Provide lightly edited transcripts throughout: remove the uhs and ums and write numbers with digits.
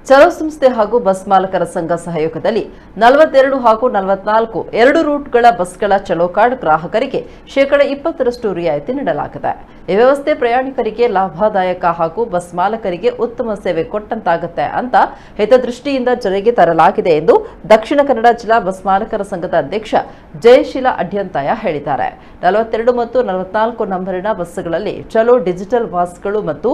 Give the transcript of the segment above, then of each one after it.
ಚಲೋ ಸಂಸ್ಥೆ ಹಾಗೂ ಬಸ್ ಮಾಲಕರ ಸಂಘ ಸಹಯೋಗದಲ್ಲಿ 42 ಹಾಗೂ 44 ಎರಡು ರೂಟ್ಗಳ ಬಸ್ಗಳ ಚಲೋ ಕಾರ್ಡ್ ಗ್ರಾಹಕರಿಗೆ 20% ರಿಯಾಯಿತಿ ನೀಡಲಾಗಿದೆ. ಈ ವ್ಯವಸ್ಥೆ ಪ್ರಯಾಣಿಕರಿಗೆ ಲಾಭದಾಯಕ ಹಾಗೂ ಬಸ್ ಮಾಲಕರಿಗೆ ಉತ್ತಮ ಸೇವೆ ಕೊಟ್ಟಂತಾಗುತ್ತೆ ಅಂತ ಹಿತದೃಷ್ಟಿಯಿಂದ ಜಾರಿಗೆ ತರಲಾಗಿದೆ ಎಂದು ದಕ್ಷಿಣ ಕನ್ನಡ ಜಿಲ್ಲಾ ಬಸ್ ಮಾಲಕರ ಸಂಘದ ಅಧ್ಯಕ್ಷ ಜಯಶೀಲ ಅಡ್ಯಂತಾಯ ಹೇಳಿದ್ದಾರೆ. 42 ಮತ್ತು 44 ನಂಬರಿನ ಬಸ್ಸುಗಳಲ್ಲಿ ಚಲೋ ಡಿಜಿಟಲ್ ಪಾಸ್ಗಳು ಮತ್ತು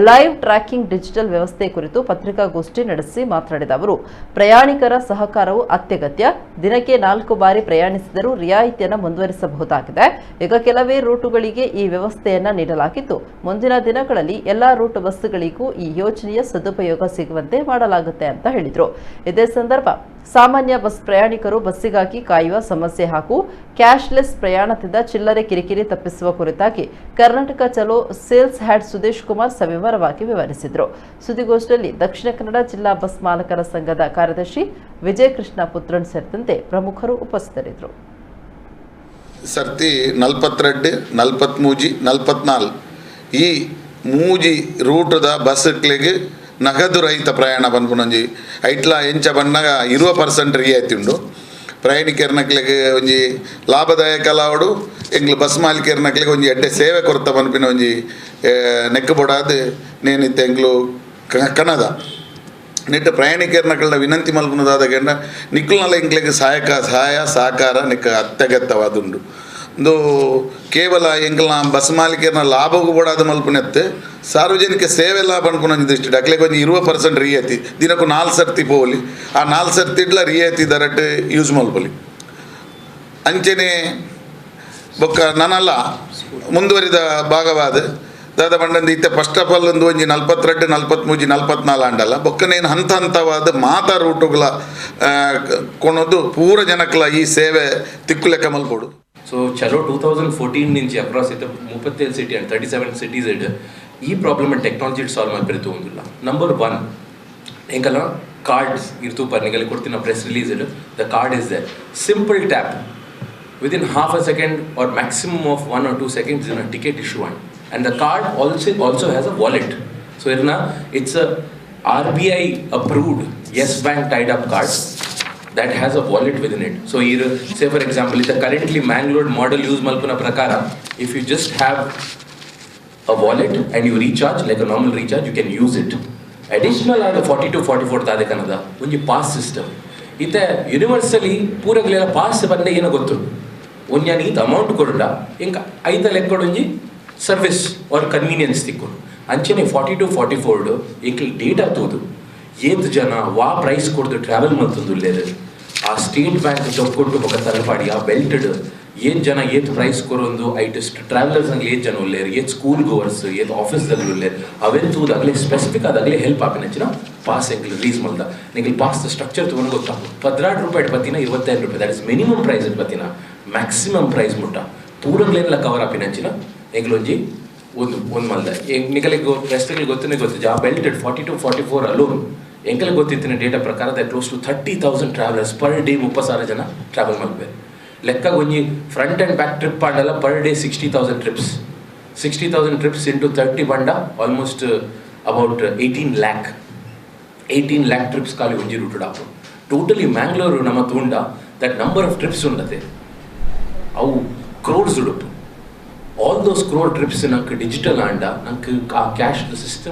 live tracking digital ವ್ಯವಸ್ಥೆ ಕುರಿತು ಪತ್ರಿಕಾಗೋಷ್ಠಿ ನಡೆಸಿ ಮಾತನಾಡಿದ ಅವರು, ಪ್ರಯಾಣಿಕರ ಸಹಕಾರವು ಅತ್ಯಗತ್ಯ. ದಿನಕ್ಕೆ 4 ಬಾರಿ ಪ್ರಯಾಣಿಸಿದರೂ ರಿಯಾಯಿತಿಯನ್ನು ಮುಂದುವರಿಸಬಹುದಾಗಿದೆ. ಈಗ ಕೆಲವೇ ರೂಟುಗಳಿಗೆ ಈ ವ್ಯವಸ್ಥೆಯನ್ನು ನೀಡಲಾಗಿದ್ದು, ಮುಂದಿನ ದಿನಗಳಲ್ಲಿ ಎಲ್ಲಾ ರೂಟ್ ಬಸ್ಸುಗಳಿಗೂ ಈ ಯೋಜನೆಯ ಸದುಪಯೋಗ ಸಿಗುವಂತೆ ಮಾಡಲಾಗುತ್ತೆ ಅಂತ ಹೇಳಿದರು. ಇದೇ ಸಂದರ್ಭ ಸಾಮಾನ್ಯ ಬಸ್ ಪ್ರಯಾಣಿಕರು ಬಸ್ಸಿಗಾಗಿ ಕಾಯುವ ಸಮಸ್ಯೆ ಹಾಗೂ ಕ್ಯಾಶ್ಲೆಸ್ ಪ್ರಯಾಣದಿಂದ ಚಿಲ್ಲರೆ ಕಿರಿಕಿರಿ ತಪ್ಪಿಸುವ ಕುರಿತಾಗಿ ಕರ್ನಾಟಕ ಚಲೋ ಸೇಲ್ಸ್ ಹೆಡ್ ಸುದೇಶ್ ಕುಮಾರ್ ಸವಿವರವಾಗಿ ವಿವರಿಸಿದರು. ಸುದ್ದಿಗೋಷ್ಠಿಯಲ್ಲಿ ದಕ್ಷಿಣ ಕನ್ನಡ ಜಿಲ್ಲಾ ಬಸ್ ಮಾಲಕರ ಸಂಘದ ಕಾರ್ಯದರ್ಶಿ ವಿಜಯಕೃಷ್ಣ ಪುತ್ರನ್ ಸೇರಿದಂತೆ ಪ್ರಮುಖರು ಉಪಸ್ಥಿತರಿದ್ದರು. ಸರ್ತಿ 42, 43, 44 ಈ ಮೂಜಿ ರೂಟದ ಬಸ್ಗಳಿಗೆ ನಗದು ರಹಿತ ಪ್ರಯಾಣ ಪನ್ಪುನೊಂಜಿ ಐಟ್ಲ ಎಂಚ ಬಣ್ಣಗ 20% ರಿಯಾಯಿತಿ ಉಂಡು. ಪ್ರಯಾಣಿಕರ್ನಕ್ಲೆಗ್ ಒಂಜಿ ಲಾಭದಾಯಕ ಲಾವಡು, ಎಂಗ್ಲು ಬಸ್ ಮಾಲೀಕರ್ನಕ್ಲೆಗ್ ಒಂಜಿ ಎಡ್ಡೆ ಸೇವೆ ಕೊರ್ತ ಪನ್ಪಿನ ಒಂಜಿ ನೆಕ್ ಬೊಡಾದ್ ನೇನಿತ್ತೆ ಎಂಗ್ಲು ಕನದ ನೆಟ್ ಪ್ರಯಾಣಿಕರ್ನಕಲ್ನ ವಿನಂತಿ ಮಲ್ಪುನದಾದ ಕೆಂಡ ನಿಕ್ಕುಲ್ನಲ ಎಂಕ್ಲೆಗ್ ಸಹಾಯ ಸಹಕಾರ ನಿಕ್ಕ ಅತ್ಯಗತ್ಯವಾದುಂಡು. ಒಂದು ಕೇವಲ ಎಂಕಲ್ನ ಬಸ್ ಮಾಲೀಕರ್ನ ಲಾಭಗೂ ಬೋಡಾದ ಮಲ್ಪುನೆತ್ತೆ, ಸಾರ್ವಜನಿಕ ಸೇವೆ ಲಾಭ ಅನ್ಪುನ ಒಂಜಿ ದೃಷ್ಟಿ ಅಕ್ಲೆಗ್ ಒಂಜಿ 20% ರಿಯಾಯಿತಿ, ದಿನಕ್ಕೂ 4 ಸರ್ತಿ ಪೋವಲಿ, ಆ 4 ಸರ್ತಿಡ್ಲ ರಿಯಾಯಿತಿ ದರಟ್ ಯೂಸ್ ಮಲ್ಪೊಲಿ. ಅಂಚನೆ ಬೊಕ್ಕ ನನಲ ಮುಂದುವರಿದ ಭಾಗವಾದ ದಾದ ಪಂಡಂದು ಇತ್ತೆ first of all ಒಂದು ಒಂಜಿ 42, 43, 44 ಅಂಡಲ್ಲ, ಬೊಕ್ಕನೇನು ಹಂತ ಹಂತವಾದ ಮಾತಾ ರೂಟುಗಳ ಕೊನೊದು ಪೂರ ಜನಕ್ಲ ಈ ಸೇವೆ ತಿಕ್ಕು ಲೆಕ್ಕ ಮಲ್ಪೊಡು. ಸೊ ಚಲೋ 2014 నుంచి ಅಕ್ರಾಸ್ ಇತ್ತೆ 37 city and 37 cities ಇಡ್ ಈ problem technology solve ಮಲ್ಪೆರೆ ತೂವೊಂದುಲ್ಲ. Number one, ಎಂಕಲ್ಲ cards ಇರ್ತು per ನಿಗಲಿ ಕೊಡ್ತಿನ press release it, the card is there. Simple tap, within half a second or maximum of 1 or 2 seconds in a ticket issue one. And the card also has a wallet. So Irna, it's a RBI approved Yes Bank tied up card that has a wallet within it. So here, say for example, it's a currently Mangalore model use ಮಲ್ಪುನ ಪ್ರಕಾರ, if you just have a wallet and you recharge like a normal recharge, you can use it. Additional ಆದ 42, 44 ದಾದೆ ಕನದ ಒಂಜಿ pass system. ಇತ್ತೆ universally ಪೂರಗ್ಲೆಲ್ಲ pass ಬಂದೆ ಏನೋ ಗೊತ್ತು, ಒಂಜಾನ್ ಈತ್ amount ಕೊಡುಂಡ ಇಂಕ ಐತ ಲೆಕ್ಕಡೊಂಜಿ service R convenience ತಿಕ್ಕು. ಅಂಚನೆ 42, 44 ಎಂಕ್ಲ್ ಡೇಟಾ ತೂದು ಏತ್ ಜನ ವಾ ಪ್ರೈಸ್ ಕೊಡ್ದು ಟ್ರಾವೆಲ್ ಮಲ್ತೊಂದುಲ್ಲೆರ್, ಆ ಸ್ಟೇಟ್ ಬ್ಯಾಂಕ್ ತೊಕ್ಕೊಟ್ಟು ಬೊಕ ತಲಪಾಡಿ ಆ ಬೆಲ್ಟೆಡ್ ಏತ್ ಜನ ಏತ್ ಪ್ರೈಸ್ ಕೊರೊಂದು, ಐಟ್ ಟ್ರಾವೆಲರ್ಸ್ ಅಂಗ್ಲಿ ಏತ್ ಜನ ಉಲ್ಲೇರ್, ಏತ್ ಸ್ಕೂಲ್ ಗೋವರ್ಸ್, ಏತ್ ಆಫೀಸ್ ದಲ್ಲಿ ಉಲ್ಲೇರ್, ಅವೆನ್ ತೂದು ಅಗಲೆ ಸ್ಪೆಸಿಫಿಕ್ ಆದ ಅಗಲೆ ಹೆಲ್ಪ್ ಆಪಿನಂಚಿನ ಪಾಸ್ ಎಂಕ್ಲ್ ರಿಲೀಸ್ ಮಲ್ದ. ನಿಂಗೆ ಪಾಸ್ ಸ್ಟ್ರಕ್ಚರ್ ತಗೊಂಡು ಗೊತ್ತಾಪು. 12 ರೂಪಾಯಿ ಬತ್ತಿನ 25 ರೂಪಾಯಿ, that is minimum price ಬತ್ತಿನ maximum price ಮುಟ್ಟ ಪೂರಗ್ಲೆಲ್ಲ ಕವರ್ ಆಪಿನಂಚಿನ ಎಂಕ್ಲೊಂಜಿ ಒಂದು ಒಂದು ಮಲ್ದ. ನಿಗಲಿಗೆ ಪ್ರೆಸ್ಗಳಿಗೆ ಗೊತ್ತೇ ಗೊತ್ತು, ಆ ಬೆಲ್ಟೆಡ್ 42, 44 ಅಲೋನ್ ಎಂಕಲಿಗೆ ಗೊತ್ತಿತ್ತಿನ ಡೇಟಾ ಪ್ರಕಾರ that close to 30,000 travellers per day, 30,000 ಜನ ಟ್ರಾವೆಲ್ ಮಲ್ಪೆ. ಲೆಕ್ಕ ಒಂಜಿ front and back trip ಆಂಡಲ per day 60,000 trips, 60,000 trips into 30 ಪಂಡ almost about 18 lakh, 18 lakh trips ಖಾಲಿ ಒಂಜಿ ರೂಟುಡ್ ಆಪು. ಟೋಟಲಿ ಮ್ಯಾಂಗ್ಳೂರು ನಮ್ಮ ತೂಂಡ that number of trips ಉಂಡತೆ, ಅವು ಕ್ರೋರ್ಸ್ ಉಡುಪು. All those crore trips ನಂಗೆ ಡಿಜಿಟಲ್ ಆಂಡ ನಂಗೆ ಆ ಕ್ಯಾಶ್ ಸಿಸ್ಟಮ್